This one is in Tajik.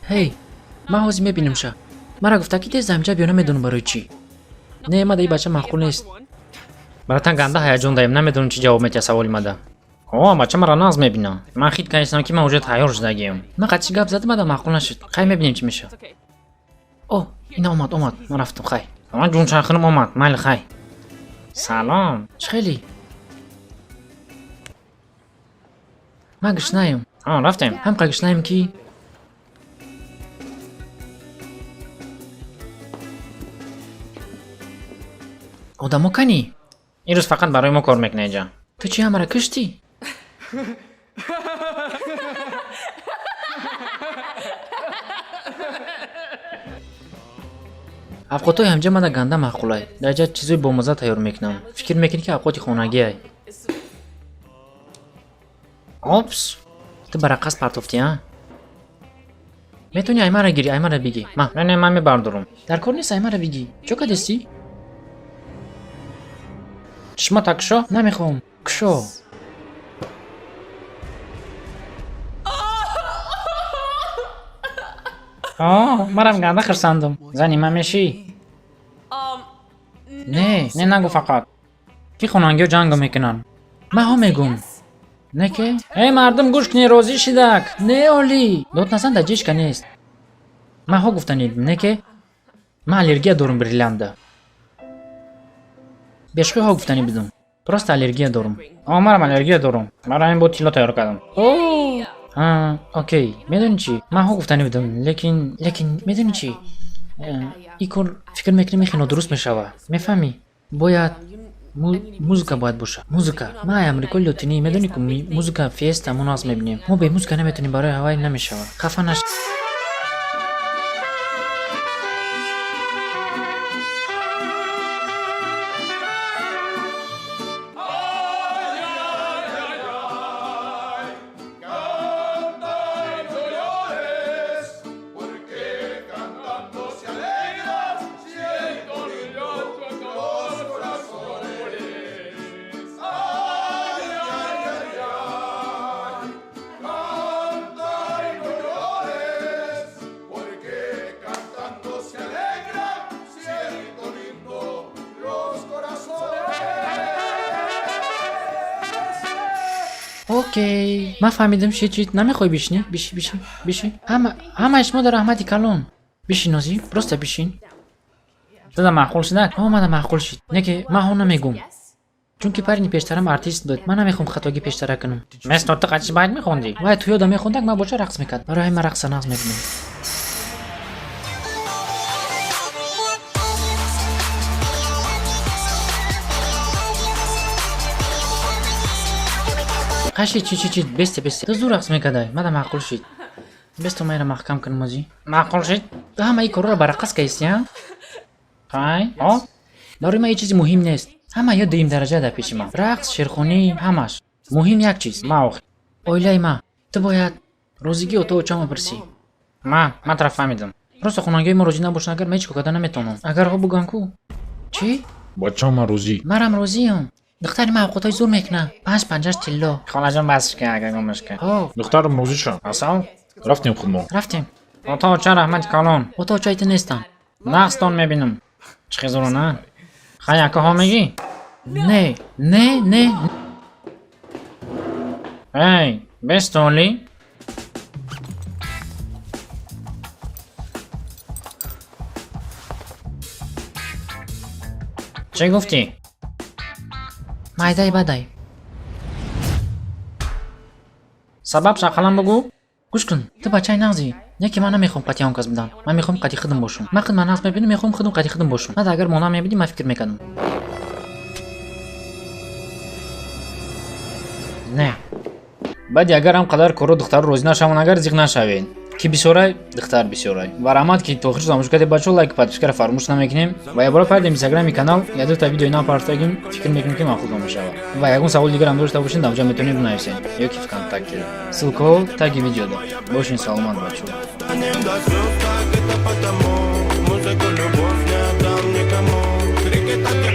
Ҳей, ман ҳозир мебинамша. Мара гуфта, ки тез замҷа биё, намедонам барои чӣ. Не, мада и бача маъқул нест. Братан, ганда ҳаяҷон даем, намедонам чӣ ҷавоб метиҳа саволи мада. О, бача мара нағз мебина. Ман хит кардистам, ки ман уже тайёр шудагием. Ман қатъи гап задам, мада маъқул нашуд. Хай, мебинем, чӣ мешавад. О, ина омад, омад. Ман рафтам, хай. Ман ҷунчархунам омад, майли, хай. Салом. Чӣ хелӣ? Ман гушнаем. А, рафтем. Ҳамқа гушнаем, ки одамо канӣ? Ин рӯз фақат барои мо кор мекунад иҷа. Ту чӣ, ҳамара куштӣ? Авқотҳои ҳамҷа мана ганда маъқулай. Дар ҷа чизои бомазза тайёр мекунам. Фикр мекунӣ, ки авқоти хонагиай. Опс, ту ба рақас партофтӣ, а? Метавонӣ аймара гирӣ, аймара бигӣ. Ма, не, не, ман мебардорам. Дар кор нест, аймара бигӣ. Чо кадестӣ? Чишмата кушо? Намехоҳам. Кушо. О, марам ганда хурсандум. Зани ман мешӣ? Не, не нагӯ, фақат. Ки хонангиҳо ҷанго мекунанд. Ман ҳо мегӯм. Не ке? Эй, мардум, гӯш кунед, розӣ шидак. Не, олӣ. Дод назан, дар ҷишка нест. Ман ҳо гуфтанӣ, не ке? Ман аллергия дорум бриллианда. Бешхӯй ҳо гуфтанӣ будум. Просто аллергия дорум. О, марам аллергия дорум. Барои ҳамин бо тилло тайёр кардам. О, а, окей. Медонӣ чӣ? Ман ҳо гуфтанӣ будум, лекин медонӣ чӣ? Ин кор, фикр мекунӣ, мехе нодуруст мешава. Мефаҳмӣ? Бояд музыка бояд боша. Музыка. Ман ай амрикои лотинӣ, медонӣ ку, музыка фиеста мо нағз мебинем. Мо бе музыка наметавонем, барои ҳавай намешава. Хафа наш. Porque cantando se alegran ciento los corazones. Ay, ay, ay, ay, canta y no llores, porque cantando se alegran cielito lindo los corazones. Окей, ман фаҳмидам. Ши, чи намехоҳӣ бишинӣ? Биши, биши, биши. Ҳама, ҳамаи шумо дар раҳмати калон. Бишин, нозӣ, просто бишин. Туда маъқул шудак? О, мана маъқул шид. Не ки ман ҳо намегӯм. Чунки парини пештарам артист буд. Ман намехоҳам хатогӣ пештара кунам. Место ту қачи байт мехондӣ? Вай туёда мехондак, ман боша рақс мекард. Барои ҳамин ман рақса нағз мебинам. Қаши, чи, чи, чи, бесте, бесте. Ту зур рақс мекардай. Мада маъқул шид. Бесто, майра маҳкам кунам озӣ. Маъқул шид? Ту ҳама ин корҳоро ба рақас каисти, а? Хай, о? Барои ман ҳеҷ чизи муҳим нест. Ҳама ё дуюм дараҷа дар пеши ман. Рақс, шерхонӣ, ҳамаш. Муҳим як чиз. Ма охи. Оилаи ман. Ту бояд розигии ото очамо пурсӣ. Ман тараф фаҳмидам. Просто хонангиҳои мо розӣ набошанд, агар ман ҳеҷ кор карда наметавонам. Агар ҳо бугӯянд ку? Чӣ? Бачам, ман розӣ. Марам розиам. Духтари ман авқотҳои зур мекунад. Панҷ панҷаш тилло. Холаҷон, басш кун, агар гумаш кун. Ҳо. Духтарам розӣ шав. Асал? Рафтем худмо. Рафтем. Ото оча, раҳмати калон. Ото очаи ту нестам. Нағзтон мебинам. Чӣ хезуро на? Хай, ака, ҳо мегӣ? Не, не, не. Эй, бестоли? Чӣ гуфтӣ? Майдаи бадай. Сабаб шақалам бугӯ? Гӯш кун, ту бачаи нағзӣ. Не ки ман намехоҳам қатъи он кас будан. Ман мехоҳам қатъи худам бошам. Ман худма нағз мебинам, мехоҳам худам қатъи худам бошам. Мада агар монанд мебудӣ, ман фикр мекардам. Не. Баъди агар ҳам қадар корро духтаро розӣ нашаванд, агар зиқ нашавед. Ки бисёрай, духтар бисёрай. Ва раҳмат, ки то охир тамошо кардед, бачаҳо, лайк, подпискаро фаромӯш намекунем. Ва якбора пардем инстаграми канал, як-дута видеои нав партагим, фикр мекунем, ки маъқултон мешавад. Ва ягон саволи дигарам дошта бошед, дар онҷа метавонед бинависед ё ки ВКонтакте. Ссылкаҳо таги видеода. Бошед саломат, бачаҳо. Достанем до звезд, так это потому. Музыку любовь не отдам никому. Крики так и